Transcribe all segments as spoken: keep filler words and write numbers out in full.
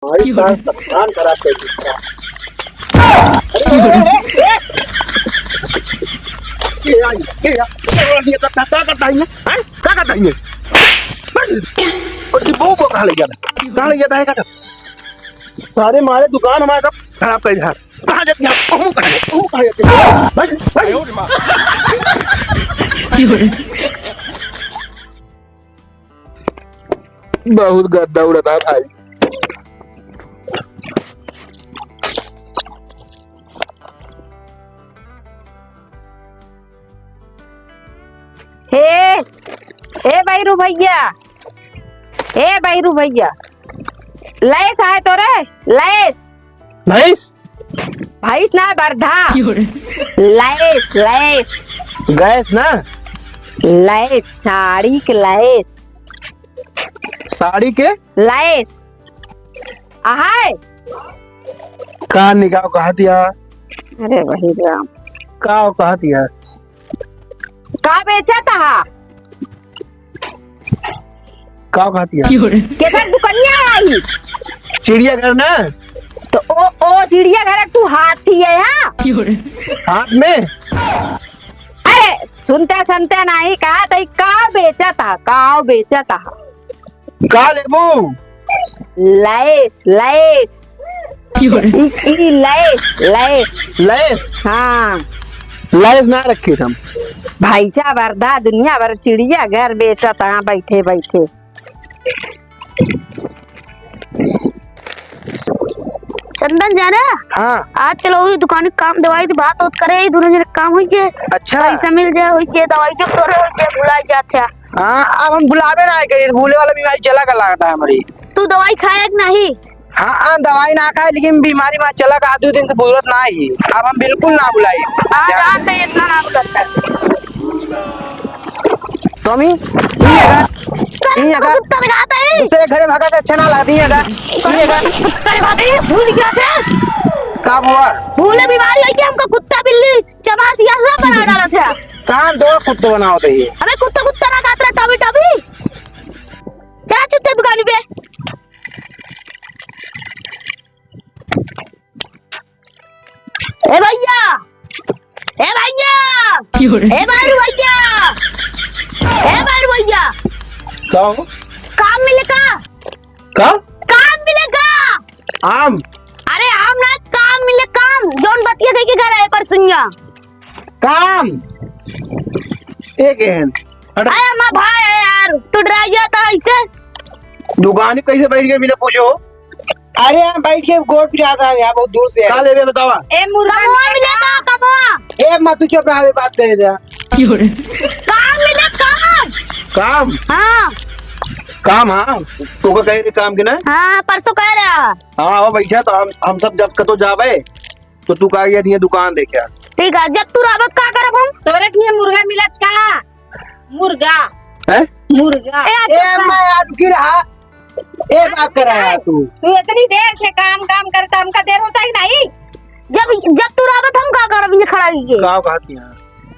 भाई साहब, सब काम खराब कर दिया। अरे, ए, ए, ए, ए। ये आ, ये आ, ये आ, ये का, का, का करता है ये? हैं? का करता है ये? और ये वो, वो कहाँ ले गया? कहाँ ले गया था, का? सारे मारे दुकान हमारे सब खराब कर दिया। कहाँ जाती है? कहूँ कहाँ जाती है? कहूँ कहाँ जाती है? भाई, भाई। बहुत गंदा उड़ता भाई। हे, ए बैरू भैया, ए बैरू भैया, लैस है तो रे, लैस। भैंस? भैंस ना, बरधा। क्यों रे? लैस, लैस। गैस ना? लैस, साड़ी के लैस। साड़ी के? लैस। अहाय। का निकाव कहत या? अरे वही राम। का कहत या? का बेचत हा? का कहत या? केकर दुकनिया आई? चिड़ियाघर ना? तो ओ, ओ चिड़ियाघर तू हाथी है, हाँ? हाथ में? अरे, सुनते सुनते नहीं कहा तो ई का बेचत हा, का बेचत हा? का लेबू? लैस, लैस। क्यों रे? ई, ई लैस, लैस। लैस? हाँ। लैस ना रखी हम। भैंसा बरधा दुनिया भर चिड़ियाघर बेचत हा बैठे बैठे। चंदन जाना? हाँ। आज चलो वही दुकान के काम दवाई तो बात होत करे, ई दोनों जने काम होई जे। अच्छा। पैसा मिल जाए, होई जे दवाई जो तोरे होई जे भुला जात है। हाँ, अब हम भुलावे ना करी, भूले वाला बीमारी चला का लागत है हमारी। तू दवाई खाए कि नहीं? हाँ, हाँ, दवाई ना खाए, लेकिन बीमारी मा चला का दो दिन से भूलत ना ही। अब हम बिल्कुल ना भुलाई। हाँ, जानते इतना ना भुलत है। स्वामी, ई अगर, ई अगर कुत्ता दिखाता है। दूसरे घरे भागा के अच्छा ना लगती है अगर। ई अगर। कुत्ता दिखाते हैं, भूल गया थे। का हुआ? भूले बीमारी है कि हमका कुत्ता बिल्ली चमासिया सब बना डाला था। कहाँ दो कुत्तो बनाओ थे ये? अबे कुत्ता, कुत्ता ना कहत रहा, टॉमी, टॉमी। चला चुप थे दुकान पे। ए भैया, ए भैया, क्यों रे? ए बारू भैया, ए बारू भैया। का हो? काम मिले का? का? काम मिले का? आम? अरे आम ना, काम मिले काम। जौन बतिया कह के घर आए परसुइया। काम? एक एहन। हट। अरे हमार भाई है यार, तू डरा गया था ऐसे। दुकान पे कैसे बैठ गए बिना पूछो? अरे हम बैठ के गोड़ पिरात रहा है, बहुत दूर से है। का लेबे बतावा? ए मुर्गा कमवा मिले का, कमवा? ए अम्मा तू चुप रहा, बात करे जा। काम मिले काम। काम? हाँ। काम हाँ। तू का कहे रे काम के ना? हाँ, परसों कह रहा। हाँ, आओ बैठा तो हम, हम सब जब कतो जाबे तो तू का ये दुकान देखे। ठीक है, जब तू रहबत का करब हम? तोरे के लिए मुर्गा मिलत का? मुर्गा। हैं? मुर्गा। ए, ए, अम्मा यार, रुकी रहा। ए, बात कर रहा है तू। तू इतनी देर से काम, काम करता, हमका देर होता ही नहीं। जब, जब तू रहबत हम का करब, ये खड़ा होइके? का कहत हिया?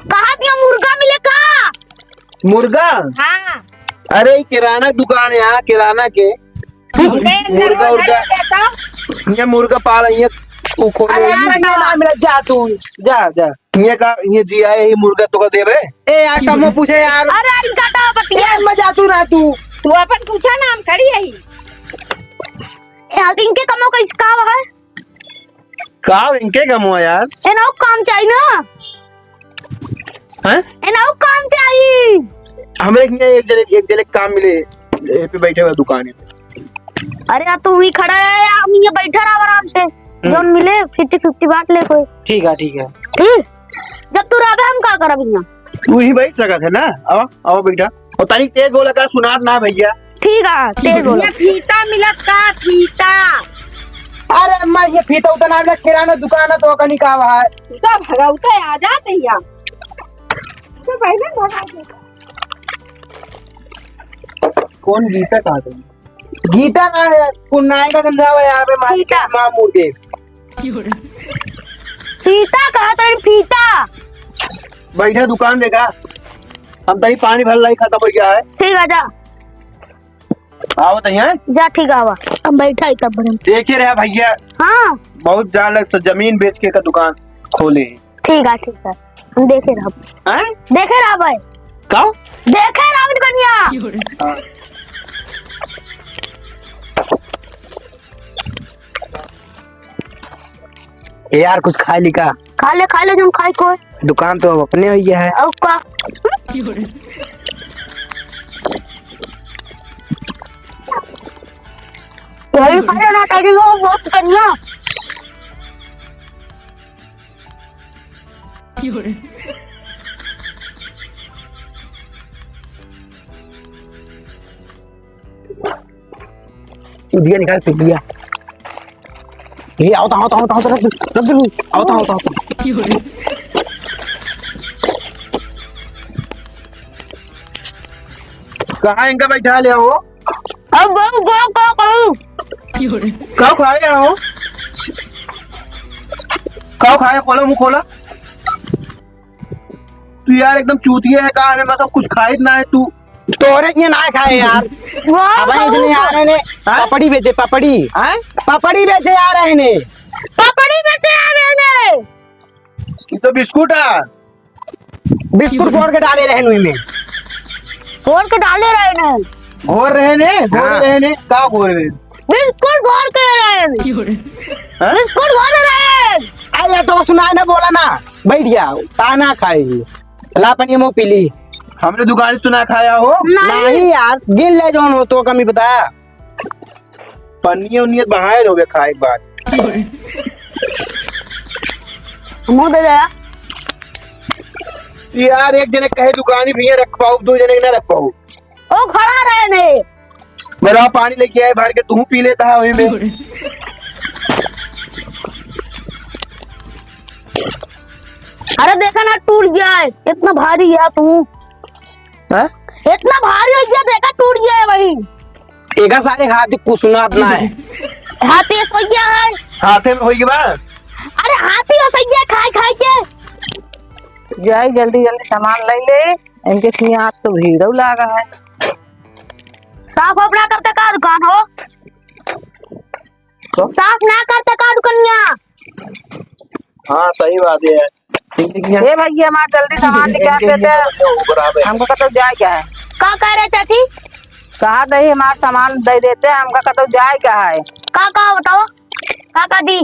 कहत हिया मुर्गा मिले का? मुर्गा? हाँ। अरे, ई किराना दुकान है यहाँ, किराना के। मुर्गा, मुर्गा, मुर्गा। ये मुर्गा पाल, ये उ खोल अरे, ले। अम्मा, ये ना मिला, जा तू, जा, जा। ये का, ये जी आए ही मुर्गा तो का देबे? ए यार, कमो पूछे यार। अरे, इनका तो बतिया। ए, अम्मा, जा तू ना तू। तू अपन पूछा ना, हम खड़ी है ही। यार, इनके कमो का इस का है? का इनके कमो यार? ए ना काम चाहिए ना। हैं? ए ना काम चाहिए। हमरे के एक जने, एक जने काम मिले, ए पे बैठे हुए दुकान है। अरे यार, तू ही खड़ा है यार, हम ये बैठा रहा आराम से। हम्म। जौन मिले fifty fifty बांट ले कोई। ठीक है, ठीक है। ठीक? जब तू रहबे, हम का करब यहाँ? तू ही बैठ सकत है ना? आओ, आओ बैठा। और तनी तेज बोला कर, सुनात ना भैया। ठीक है, तेज बोला। ये फीता मिलत का, फीता? अरे अम्मा, ये फीता उतना ना मिला, किराना दुकान है तो कनी का है। तू तो भगौते आ जाते यहाँ। तू तो पहले भगा दे। कौन गीता कहा तुम? गीता ना है, कुन्नाई का धंधा है यहाँ पे, मालिक गीता। माँ मुर्गे। फीता कहा तो फीता। बैठा दुकान देखा, हम तनी पानी भर लाई, खत्म हो गया है। ठीक है, जा। आवत है, हैं? जा, ठीक आवा। हम बैठा ही तब बड़े। देखे रहा भैया। हाँ। बहुत जान लग जमीन बेच के का दुकान खोले। ठीक है, ठीक है। हम देखे रहब। हैं? देखे रहब भाई। का? देखे रहब दुकनिया। हाँ। ए यार, कुछ खाए ली का? खा ले, खा ले, जौन खाए को। दुकान तो अब अपने होइया है। और का? वही खा लेना चाहिए, वो बहुत बढ़िया। चुटिया निकाल, चुटिया। ये आओ तो, आओ तो, आओ तो, आओ तो, रख दो, रख दो, आओ तो, आओ तो, आओ तो। कहाँ इनका बैठा ले हो? अब गो, गो, गो, गो। का खाए हो? का खाए? खोलो मुंह, खोला। तू यार एकदम चूतिया है का? हमें मतलब कुछ खाए ना है तू। तोरे के ना खाए यार। वाह, अब भाई इसने वाह। यार ने हाँ? पपड़ी बेचे, पपड़ी। हाँ? पपड़ी बेचे यार है ने। पपड़ी बेचे यार है ने। ये तो बिस्कुट है। बिस्कुट फोड़ के डाले रहे नुई में। फोड़ के डाले रहे ने। घोर रहे ने, घोर हाँ। रहे ने, का घोर रहे ने? बिस्कुट घोर के रहे ने। हाँ? बिस्कुट घोर रहे ने। अरे तो सुनाए ना, बोला ना, बैठ गया, ताना खाई। ला पनिया मुँह पी ली। हमरे दुकान से तू ना खाया हो? नहीं। नहीं यार, गिन ले जौन हो तो कमी बता। पनिया उनिया बहाए रहोगे खाए के बाद। मुँह दे दे। यार एक जने कहे दुकानी भैया रख पाओ, दो जने के ना रख पाओ। ओ खड़ा रहे ने। बड़ा पानी लेके आए भर के, तू पी लेता है वही में। अरे देखा ना टूट जाए, इतना भारी है तू। हाँ? इतना भारी हो गया, देखा टूट जाए भाई। एका सारे हाथी कुछ सुनात ना है। हाथी सही है। हाथे में होई के बा? अरे हाथी हो सही है, खाए खाए के। जाई जल्दी जल्दी सामान ले ले, इनके सियात तो भीड़ो लागा है। साफ वाफ ना करता का दुकान हो? तो? साफ ना करता का दुकनिया? हाँ, सही बात है। ए भैया, हमार जल्दी सामान निकाल देते। हमको कतौ जाए का है? का कह रहे चाची? कहा दही हमार सामान दे देते, हमका कतौ जाए का है? का, का बताओ? का, का दी?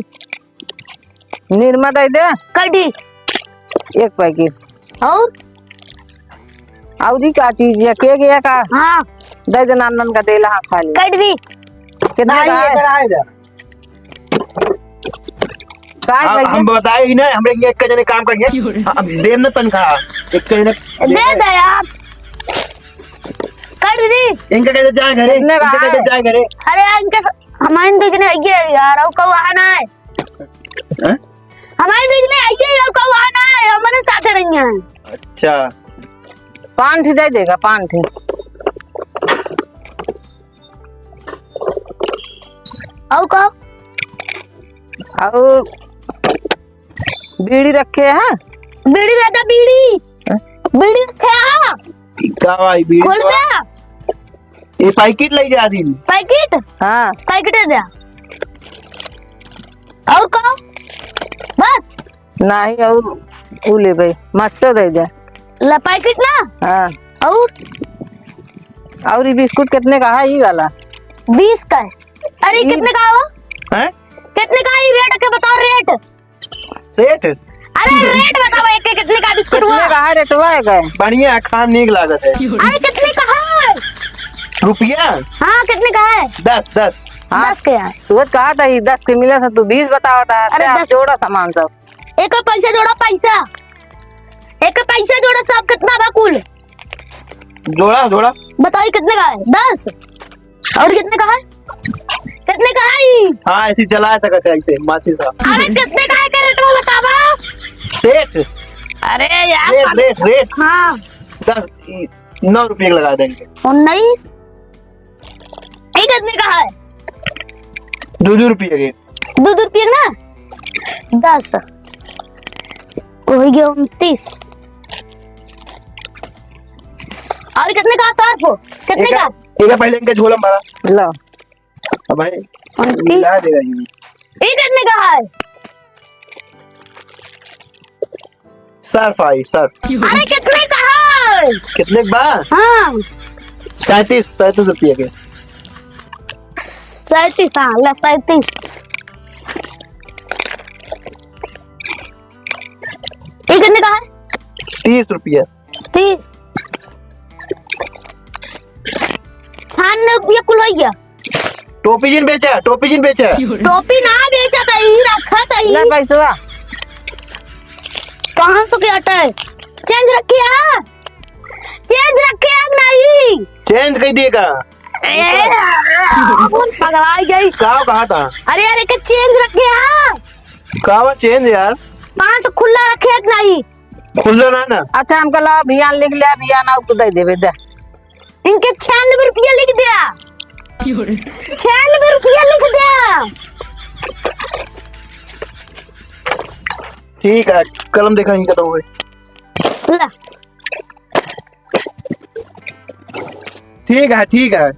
निरमा दे दे। कई दी? एक पैकेट। और? और ई का चीज है? के गया का? हाँ। दे दे, नानन का देला, हाँ, खा ले। कट दी। कितना नहीं, का ये है? करा है इधर। का है हम, भैया? हम बताए ही ना, हमरे एक जने काम करिए। क्यों रे? हम देम ना तनखा। एक जने दे दे यार। कट दी। इनका कहते जाए घरे, कितने का इनका कहते है? जाए घरे। अरे यार, इनके स-, हमारे दो जने है यार, और कहू आना है। हैं? हमारे बीच में आइए और कहू आना है, हमारे साथ रहिए। अच्छा। पान ठी दे देगा, पान ठी। और का? और बीड़ी रखे हैं? बीड़ी रहता, बीड़ी। हैं? बीड़ी रखे हैं? का भाई, बीड़ी खोल का? दे। ये पैकेट ले जा दिन। पैकेट? हाँ। पैकेट दे। और का? बस? नहीं, और ऊ लेबे, मस्सो दे दे। ला पैकेट ना? हाँ। और? और ये बिस्कुट कितने का है, ये वाला? बीस का है। अरे, ई कितने का हो? हैं? कितने का है, रेट के बताओ, रेट। सेठ? अरे, रेट बताओ, एक के कितने का बिस्कुट हुआ? कितने का है, रेटवा है का? बढ़िया है, खान नीक लागत है। अरे, कितने का है? रुपया? हाँ, कितने का है? दस, दस। हाँ, दस के है। तू कहा था, ये दस के मिला था, तू बीस बतावा था। अरे, दस। जोड़ा सामान सब। एक पैसा जोड़ा, पैसा। एक पैसा जोड़ा, सब कितना बा कुल? जोड़ा, जोड़ा। बताओ, ये कितने का है? दस। और कितने का है? कितने का है ये? हाँ, ऐसे ही चला सकत है, ऐसे, माचिस का। अरे, कितने का है, का रेट वो बतावा? सेठ। अरे यार, रेट, रेट, रेट। हाँ। दस, ई, नौ रुपये का लगा देंगे। उन्नीस। ई कितने का है? दो, दो रुपये के। दो, दो रुपये ना? दस। हो गया उनतीस। और कितने का सर्फ हो? कितने एक का? एक पहले इनके झोला में भरा। लो। अब भाई, उनतीस। मिला देगा ये। ये कितने का है? Surf आई, surf। अरे, कितने का है? कितने का बा? हाँ। सैंतीस, सैंतीस रुपया के। सैंतीस, हाँ, ला, सैंतीस। ये कितने का है? तीस रुपया। तीस। छान रुपया कुल होइ गया। टोपी जिन बेचा, टोपी जिन बेचा। टोपी ना बेचा त ई रखा त ई। ले पैसवा। पाँच सौ के अटा है। Change रखिया? Change रखिया कि नहीं? Change कई दिए का? ए, कौन पगलाई गई? का कहा था? अरे, अरे, के change रखिया? का बा change यार? पाँच सौ खुल्ला रखिया कि नहीं? खुल्ला ना ना। अच्छा, हमका ला भियान लिख ले, भियान आउ तो दे देबे, दे। इनके छियानबे रुपया लिख दिया। छियानबे रुपया लिख दिया। ठीक है, कलम देखा इनका तो हुए। ला। ठीक है, ठीक है।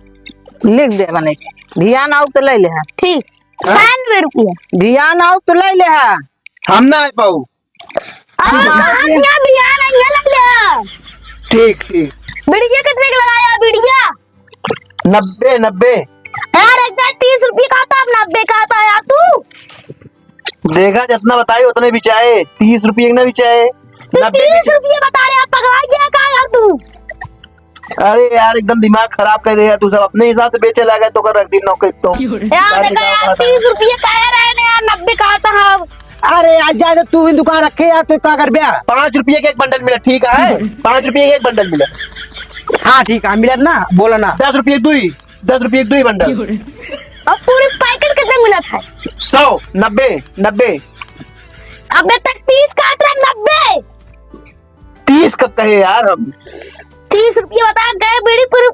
लिख दे बने। भियान आउ तो ले ले है। ठीक। हाँ? छियानबे रुपया। भियान आउ तो ले ले है। हम ना आ पाऊ। अब हाँ, कहाँ हाँ। गया बिहार, यहाँ लग गया। ठीक, ठीक। बिड़िया कितने का लगाया, बिड़िया? नब्बे, नब्बे। यार, एक दाई तीस रुपये का था, अब नब्बे का था यार तू। देखा, जितना बताए उतने बिचाए, तीस रुपये के ना बिचाए, तो नब्बे तीस रुपये बता रहे, अब पगला गया का यार तू? अरे यार, एकदम दिमाग खराब कर दे यार, तू सब अपने हिसाब से बेचे लागे तो कर रख दी नौकरी तो। यार, देखा यार, तीस रुपये कहे रहे ना यार, नब्बे कहा था हम। अरे यार, जा तो तू ही दुकान रखे यार, तू का करबे? पाँच रुपये के एक बंडल मिला, ठीक है? पाँच रुपये के एक बंडल मिला। हाँ, ठीक है, मिला ना, बोला ना। दस रुपये दुई, दस रुपये दुई बंडल। अब पूरे पैकेट कितना मिला था? सौ, नब्बे, नब्बे। अबे तक तीस कहा था, नब्बे। तीस का कहे यार हम। तीस रुपये बता गए, बीड़ी पूरी।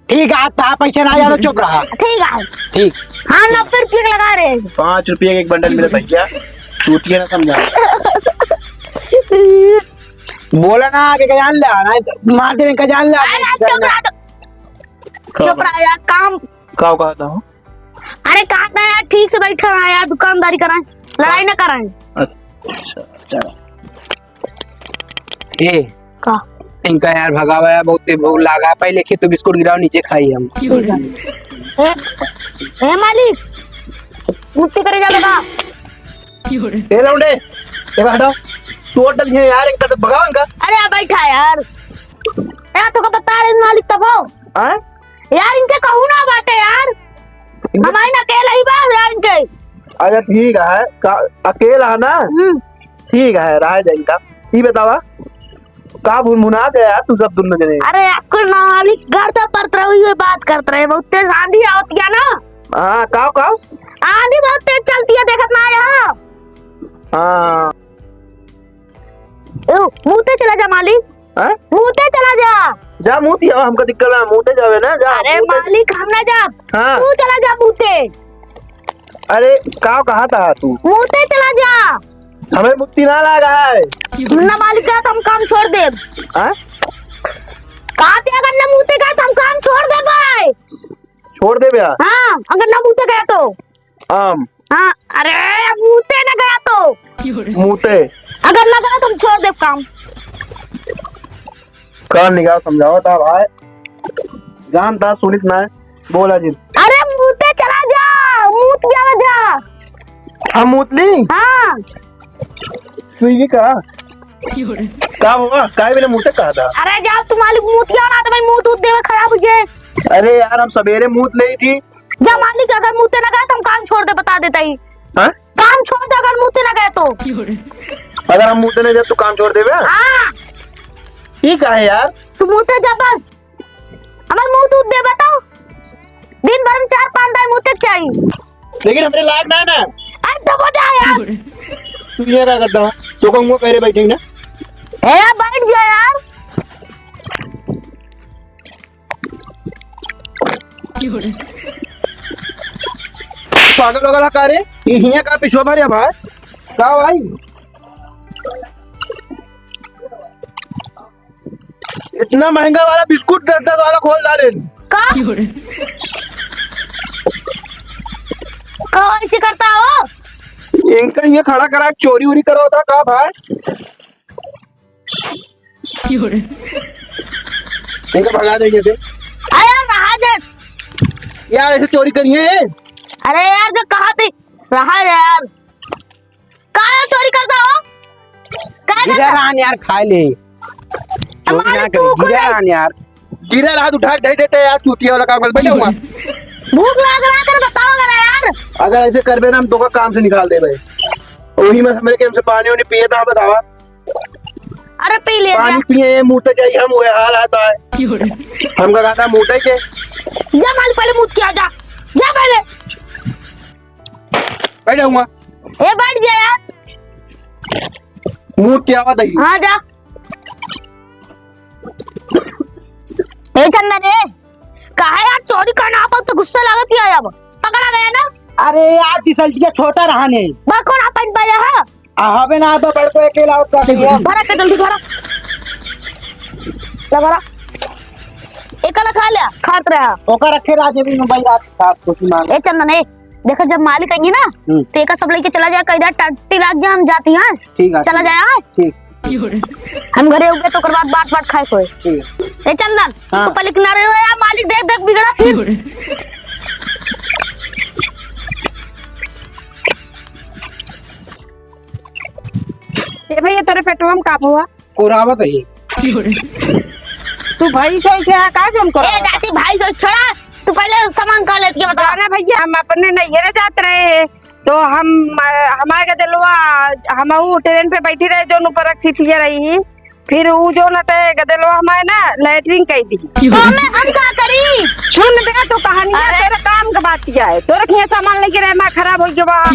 ठीक है, था पैसे ना यार, चुप रहा। ठीक है। ठीक। हाँ, नब्बे रुपये का लगा रहे हैं। पाँच रुपये का एक बंडल मिला भैया, चूतिया ना समझा। बोला ना, आगे का जान ला, नहीं तो मार देवे का जान ला। अरे, चुप रहा तो। का चुप बा? रहा यार, काम। का कहा था? अरे, कहा था यार, ठीक से बैठा रहा यार, दुकानदारी कराएं, लड़ाई ना कराएं। अच्छा, अच्छा। ए, का? इनका यार भगावा है, बहुत ही भूख लागा है। पहले खी तो बिस्कुट गिराओ, नीचे खाई हम। ए, ए मालिक, मुक्ति करे जा लगा। ए लौंडे, ए हटो। तू होटल है यार, इनका तो भगाओ इनका। अरे आ बैठा यार। ए, तो का बता रहे मालिक तब हो। हाँ? यार, इनके कहू ना बाटे यार। इनके हमारे ना अकेला ही बा यार इनके। अच्छा, ठीक है, का, अकेला है ना? हम्म। ठीक है, रह जाए इनका। ई बतावा, का भुनभुना दे यार तू सब दुनो जने? अरे, आपको ना मालिक, घर तो परत रहे, हुई बात करत रहे, बहुत तेज आंधी आवत गया ना। हाँ, का, का? आंधी बहुत तेज चलती है, देखत ना यहाँ। हाँ। ओ, मुँहते चला जा मालिक। हैं? मुँहते चला जा। जा मुँहते आवा, हमका दिक्कत ना, मुँहते जावे ना, जा, अरे मुँहते। मालिक, हम ना जाब। हाँ। तू चला जा मुँहते। अरे, का कहा था तू? मुँहते चला जा। हमें मुत्ती ना लागा है। ना मालिक, गया तो हम काम छोड़ देब। हाँ? कहा थे अगर ना मुँहते गया तो हम काम छोड़ देब भाई। छोड़ देबे? हाँ, अगर ना मुँहते गया तो। आम। हाँ, अरे, मुँहते ना गया तो। मुँहते। अगर ना गया तो हम छोड़ देब काम। का निगाह समझावा था भाई, जानता सुनित ना है, बोला जी। अरे मुँहते चला जा, मुँहते जावा जा। हम मुँहते नहीं? हाँ। सुई का? का हुआ? काहे बिना मुँहते कहा था? अरे जा तू मालिक मुँहते जावा ना तो भाई मुँहते उत देवे खराब हो जाए। अरे यार हम सवेरे मुँहते नहीं थी। जा मालिक अगर मुँहते ना गया तो हम काम छोड़ दे, बता देता ही। हाँ? काम छोड़ दे अगर मुँहते ना गया तो। अगर हम मुँहते नहीं जाए तो काम छोड़ देबे? हाँ। ठीक है यार। तू मुँहते जा बस। हमार मुँहते उत देबा तो दिन भर में चार पाँच दाई मुँहते चाहिए। लेकिन हमरे लायक ना है ना। अरे दबो जा यार। तू ये का करता है? तो कहूँगा कह रहे बैठे ना। ए बैठ जा यार। पागल हो गया का रे? ये हिया का पिछुआ मारे भाई? का भाई? इतना महंगा वाला बिस्कुट दस दस वाला खोल डाले। का? का ऐसे करता हो? इनका ये खड़ा करा, चोरी उरी करो था का भाई? इनका भगा देंगे थे। अरे रहा दे। यार, ऐसे चोरी करिए। अरे यार, जो कहा थी, रहा दे यार। काहे चोरी करता हो? काहे गिरा करता? रहन यार, खाए ले। चोरी हमारे ना तू करे, खुद गिरा है। रहन यार। गिरा रहन, उठा के दे देते यार, चूतिया वाला काम कर, बैठा हुआ। भूख लाग रहा है, तेरे बताओ जरा यार। अगर ऐसे करबे ना, हम तोका काम से निकाल देबे। वही में हमरे के हमसे पानी उनी पिए था, बतावा। अरे पी ले पानी जा। पिए, ये मुँह तक जाई, हम वही हाल आता है। हमका कहता है मुँह तक के। जा मालिक, पहले मुँह किया जा, जा पहले। बैठा हुआ। ए, बैठ जा यार। मुँह क्या बात है? हाँ, जा। ए, चंदन, ए, काहे यार चोरी करना, आप तो गुस्सा लागत ही आया, अब पकड़ा गया ना? अरे यार, टी-शर्टिया छोटा रहा ने। बड़को ना पहन पाया है? आ, हवे ना, अब बड़को अकेला और का करिए? भरा के जल्दी भरा। ला भरा। एकला खा ले, खात रहा। ओकर रखे राजे भी मोबाइल रात खा, खुशी मार। ए, चंदन, ए, देखो, जब मालिक आएंगे ना, हम्म। तो एका सब लेके चला जाए, कह दे, "टट्टी लाग गया, हम जाती हैं।" ठीक है, चला ठीक है। जाए, हाँ? ठीक। हम घरे उबे तो ओकर बाद बाट बाट खाए कोई। ठीक है। ए चंदन, हाँ। तू पहले किनारे हो यार, मालिक देख देख बिगड़ा फिर। ए भैया, तोरे पेटवा में का हुआ? कोरावत है। तू भाई से ऐसे है, का जोन ए, कोरावत? दादी, भाई से छोड़ा, तू पहले सामान का लेके बता। अरे भैया, हम अपने नैहरे जात रहे हैं, तो हम, अ, हमारे गदेलवा, हम ऊ ट्रेन पे बैठी रहे, जोन ऊपर एक सीटिया रही, फिर ऊ जोन अटे गदेलवा हमारे ना लैट्रिन कई दी। तो हमें, हम का करी? सुन बे, तू कहानिया, अरे। तेरा काम का बात किया है, तोरे के सामान लेके रहे, मैं खराब हो गया।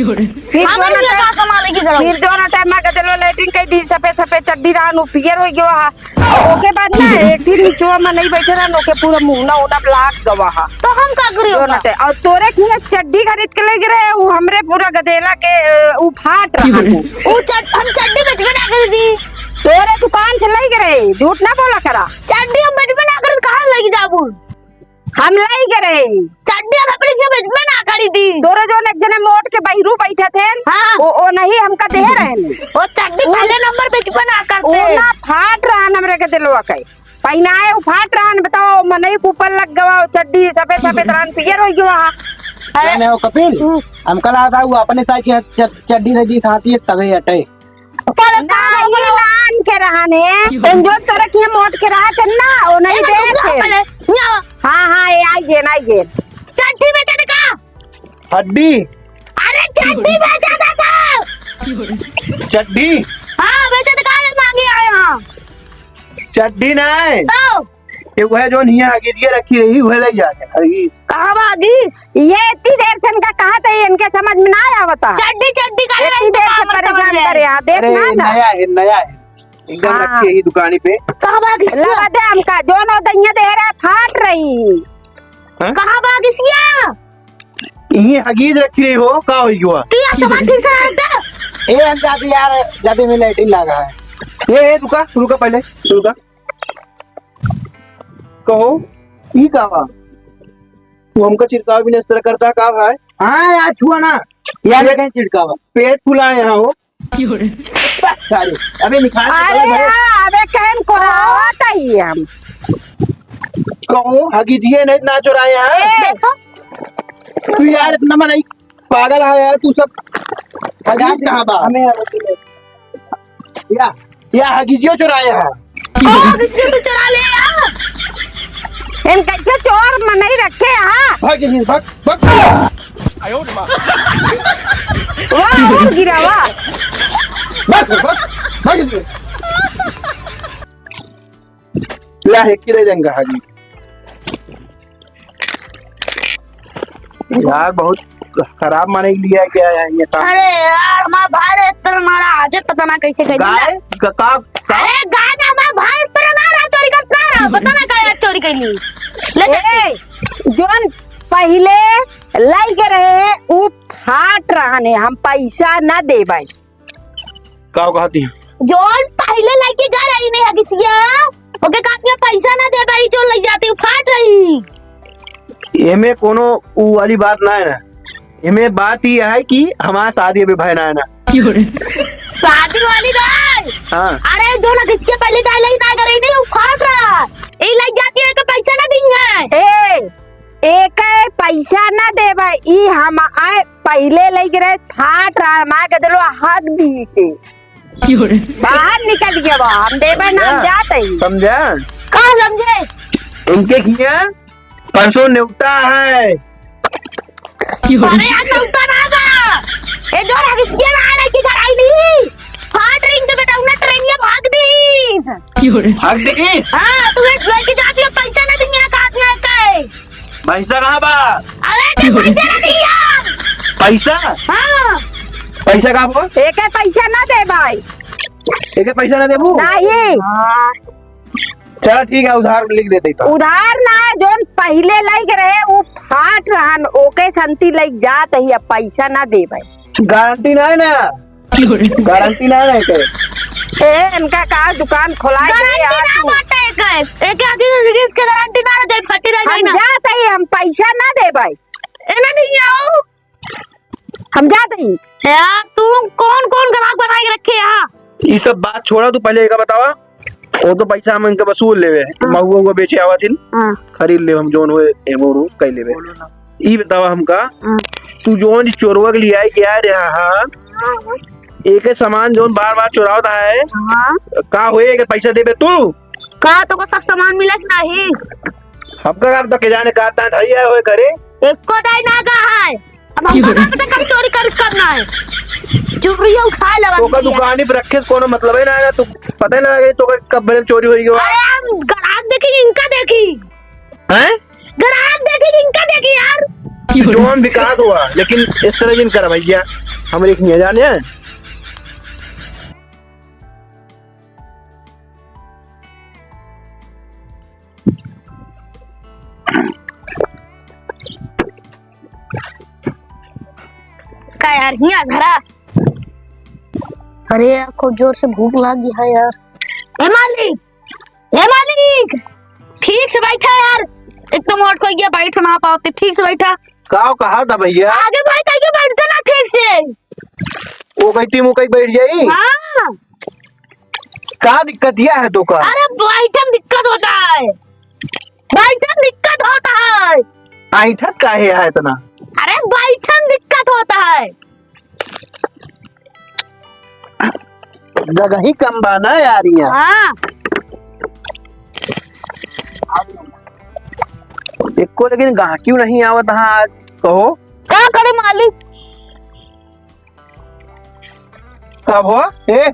फिर हमें जोन भी अटे, का सामान लेके गए? फिर जोन अटे, मैं गदेलवा लैट्रिन कई दी, सफेद सफेद चड्डी रहन, ऊ पियर हो गया। ओके बाद ना एक दिन निचवा में नहीं बैठे रहन, ओके पूरा मुंह ना ओना ब्लैक गवा हा। तो हम का करी जो ओका? नटे, और तोरे किया चड्डी खरीद के लेके रहे, वो हमरे पूरा गदेला के, अ, वो फाट रहा है। वो चड-, हम चड्डी बेचबे ना करी दी। तोरे दुकान से लेके रहे, झूठ ना बोला करा। चड्डी हम बेचबे ना करी, कहाँ से लेके जाबू? हम लाई के रहे। चड्डी हम अपने से बेचबे ना करी दी। तोरे जोन एक जने मोट के बहिरू बैठे थे, हाँ। वो, वो नहीं हमका दे रहे हैं। वो चड्डी वो पहले नंबर बेचबे ना करते। वो ना फाट रहा न हमरे के दिलवा के। पहिनाए वो फाट रहा न, बताओ, मनई के ऊपर लग गवा, वो चड्डी सफेद सफेद रहा न, पियर हो गवा। अरे। जाने हो कपिल, हम्म। हमका लगा था वो अपने साइज के च-, चड्डी से दी साथी है, तबे अटे। पहले ना, कहाँ ये बोलो? नान के रहा ने। तुम जो तरह की मोट के रहा थे ना, वो नहीं ए, दे तुम थे। पहले, यहाँ। हाँ, हाँ, ये आई गेन, आई गेन। चड्डी बेचे थे का? हड्डी। अरे, चड्डी बेचे थे का? चड्डी? हाँ, बेचे थे का? ये मांगे आए हाँ। चड्डी ना है। तो? ये वह जो नहीं है, हगीज ये रखी रही, वह ले जाके हगीज। कहाँ बा हगीज? ये इतनी देर से इनका कहा था, ये इनके समझ में ना आया होता। चड्डी, चड्डी का इतनी देर से परेशान करे, हाँ, देख अरे, ना, ना। नया है, नया है। एकदम हाँ। रखी है दुकानी पे। कहाँ बा हगीज? लगा दे हमका, जो नो दैया दे रहा, फाट रही। हाँ? कहाँ बा हगीसिया? ये हगीज रखी रही हो, का हो गया? तू यार सामान ठीक से रख दे। ए, हम जाते यार, जाते में लैट्रिन लगा है। ए, ए, रुका, रुका पहले, रुका। कहो, ई का बा? तू हमका छिड़काव भी नहीं इस तरह करता, का भाई? हाँ यार, छुआ ना। यार, ये लेकिन छिड़कावा। पेट फुलाए यहाँ हो। सारे, अबे निकाल के अरे चला घरे। यार, अबे कहन को आवत ही हम। कहो, हगीजिए नहीं ना चुराए यहाँ। ए। देखो। तू यार इतना मन नहीं पागल है यार, तू सब। हगीज कहाँ बा? हमें या, या हगीजियो चुराए हैं। ओ, हगीजियो तो चुरा ले यार। इन कैसे चोर मनई रखे हैं? भाग जल्दी, भाग, भाग। वाह, और गिरा, वाह। बस, बस, भाग जल्दी। ला, है कि दे देंगे हगीज। यार, बहुत खराब माने के लिए क्या है ये काम? अरे यार, हमारा भाई रे, इस तरह मारा, आज पता ना कैसे कर दिया। गाय? क-, का, का? अरे गाय ना, हमारा भाई इस तरह ना रहा, चोरी करता रहा, पता ना का यार चोरी कर ली। ले ए, चाची। जोन पहले लाई के रहे, उ फाट रहा ने, हम पैसा ना देबै। का कहती है? जोन पहले लेके गए रही नहीं हगिसिया, ओके कहती है, "पैसा ना दे भाई, जो ले जाती हूँ, फाट रही।" एमे कोनो ऊ वाली बात ना है ना, एमे बात ई है कि हमार शादी अभी भय ना है ना। शादी वाली दाई? हाँ। अरे जो ना किसके पहले दाई लई ना करे नहीं, वो फाट रहा। ए लग जाती है तो पैसा ना देंगे। ए, एके पैसा ना देबे, ई हम आए पहिले लइके रहे, फाट रहा, हमार के देलो हक दी से। बाहर निकल गया बा, हम देबे ना, हम समझा? जात हई। समझा? का समझे? इनके किया परसों नेवता है। अरे यार, नेवता ना बा। ए, जो रहा, किसके ना आए, लइके घर आई नहीं। फाट रही इनके बेटा, उन्हें ट्रेनिया भाग दीस। भाग दीस? हाँ, तू एक लड़की जाती है, पैसा ना देंगे, हाथ में आके। पैसा कहाँ बा? अरे, तो पैसा ना दिया। पैसा? हाँ। पैसा कहाँ बा? एके पैसा ना देबे। एके पैसा ना देबू? नहीं। चला ठीक है, उधार लिख देते तो। उधार ना, जोन पहिले लइके रहे, वो फाट रहन, ओके संती लइके जात ही, अब पैसा ना देबे। गारंटी ना है ना? गारंटी ना रहे के? ए, इनका का दुकान खोला है गारंटी यार ना तू। बाटे के। एक आदमी रिस्क के गारंटी ना रह जाए, फटी रह जाए हम ना। जात ही, हम पैसा ना देबे। ए ना नहीं आओ। हम जात ही। यार, तू कौन कौन ग्राहक बनाए के रखे यहाँ? ई सब बात छोड़ा, तू पहले एका बतावा। वो तो पैसा हम इनके वसूल लेवे। हाँ। महुआ हुआ बेचे आवा दिन। हाँ। खरीद ले हम जोन हुए, एमोरू कई लेवे। बोलो ना। ई बतावा हमका, हाँ। तू जोन चोरवा के लिए आई गया रे, हाँ, हाँ। हाँ। एके सामान जोन बार-बार चोरावत है, हाँ। का होए, एके पैसा देबे तू? का तोको सब सामान मिला कि नहीं? हमका का पता, के जाने का ता धई है होए घरे। एको दाई ना गा है। अब हमका का पता कब चोरी कर, करना है। चुनरिया उठा लेवा तोका दिया। दुकानी पे रखे से कोनो मतलब है ना, ना तू पता ही ना लगे तोका कब बरे चोरी होई गवा। अरे हम ग्राहक देखी, इनका देखी। हैं? ग्राहक देखी, इनका देखी यार। जोन विकास हुआ, लेकिन इस तरह जिन कर भैया, हमरे एक नहीं जाने हैं। का यार, हियाँ घरा? अरे यार, खूब जोर से भूख लाग गई है यार। ए मालिक, ए मालिक, ठीक से बैठा यार, एकदम मोट हो गया, बैठ ना पाते, ठीक से बैठा। का कहा था भैया? आगे बैठ, आगे बैठते ना ठीक से। वो कहीं टीम, वो कहीं बैठ जाई। हाँ। का दिक्कत यह है तो का? अरे बैठन दिक्कत होता है, बैठन दिक्कत होता है। ऐठत काहे है इतना? अरे बैठन दिक्कत होता है। जगह ही कम बा ना यार यहाँ। हाँ। एको लेकिन गाहकी नहीं आवत हाँ आज, कहो। का करे मालिक? का भो? ए?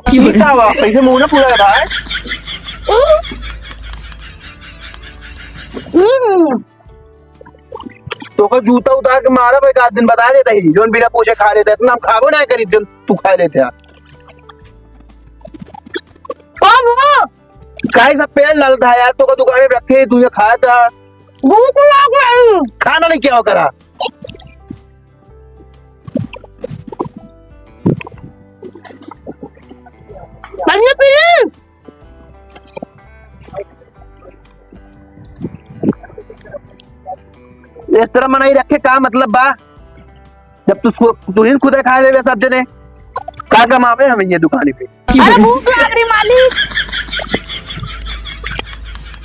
की हो ई का बा? कैसे मुंह ना पूरा रहा है? हम्म। तोका जूता उतार के मारब एक आध दिन, बता देता ही, जोन बिना पूछे खा लेता है, इतना हम खाबो ना करी, जोन तू खा लेते हैं। कब हो? काहे सब पेल डालता है यार, तोका दुकाने पे रखे, तू ये खाया था। भूख लग रही। खाना नहीं क्या करा? पानी पी ले। इस तरह मनई रखे का मतलब बा? जब तू सु-, तू ही खुदे खा लेवे सब जने, का कमावे हम ये दुकानी पे? अरे भूख लाग रही मालिक।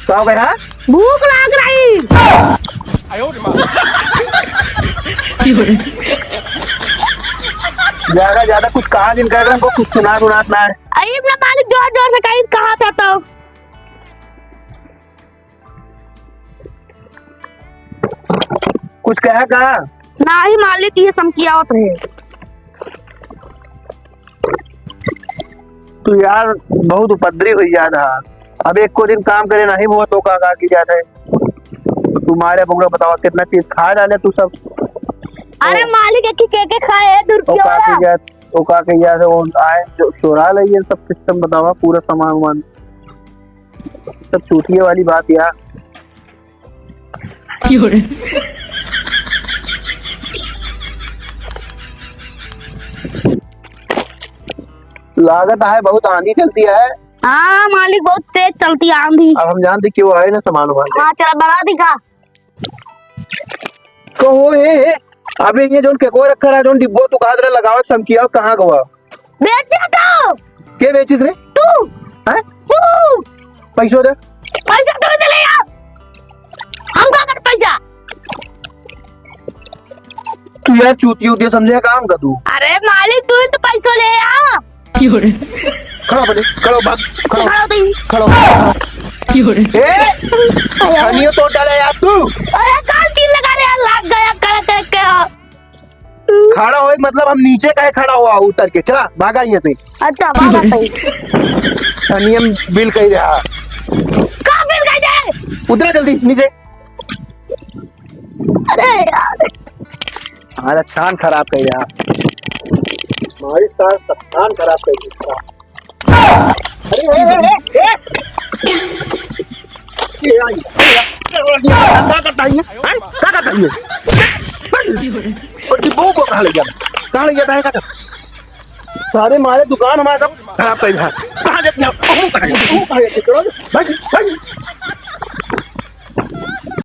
का हो गया? भूख लाग रही। ज्यादा, ज्यादा कुछ कहा जिन कर रहे, हमको कुछ सुना सुनात ना है। अईब ना मालिक, जोर जोर से कही कहा था तो। कुछ कहा का? नाही मालिक, ये समकियावत रहे। तू यार बहुत उपद्री हुई याद हा। अब एको दिन काम करे नाही हुआ तो का, का की जात है? तू मारे बुगड़ा बतावा कितना चीज खा डाले तू सब। अरे ओ। मालिक, एक ही के के खाए है, दूर ओ की का ओरा। की जात, ओ का की जात है, वो आए जो चोरा ले ये सब सिस्टम बतावा, पूरा सामान वामान। सब चूतिए वाली बात यार। की हो रे? लागत है बहुत आंधी चलती है। हाँ मालिक, बहुत तेज चलती आंधी। अब हम जानते कि वो है ना सामान वामान। हाँ, चला बना दी का? कहो, ए, ए, अबे ये जौन केकवा रखा रहा, जौन डिब्बो तू कहत रहा लगावत समकिया, कहाँ गवा? बेचे तो। के बेचिस रे? तू। हैं? तू। पैसो दे। पैसा तू दे ले यार। हम का कर पैसा? तू यार चूतिया उतिया समझे काम का तू? अरे मालिक, तू ही तो पैसो ले आ। खड़ा हो पहले, खड़ा हो, भाग, खड़ा हो, खड़ा हो तू। खड़ा हो, खड़ा हो। ए, खनियो तोड़ डाले यार तू। अरे कान तीन लगा रहे यार, लाग गया कड़क के। खड़ा हो, मतलब हम नीचे काहे खड़ा हुआ, उतर के चला, भागा यहाँ से। अच्छा, भागा सही। खनियम बिल कही रहा। का बिल कही दे? उतरा जल्दी नीचे। अरे यार। हमारा शान खराब कर दिया। हमारी शान, शान खराब कर दिया। अरे, ए, ए, ए, ए। ये आई, ये आई। क्या करता है ये? हैं? क्या करता है ये? और ये वो, वो कहाँ ले गया? कहाँ ले गया था, कहाँ? सारे मारे दुकान हमारा सब खराब कर दिया। कहाँ जाते हैं? कहाँ जाते हैं? भाई, भाई।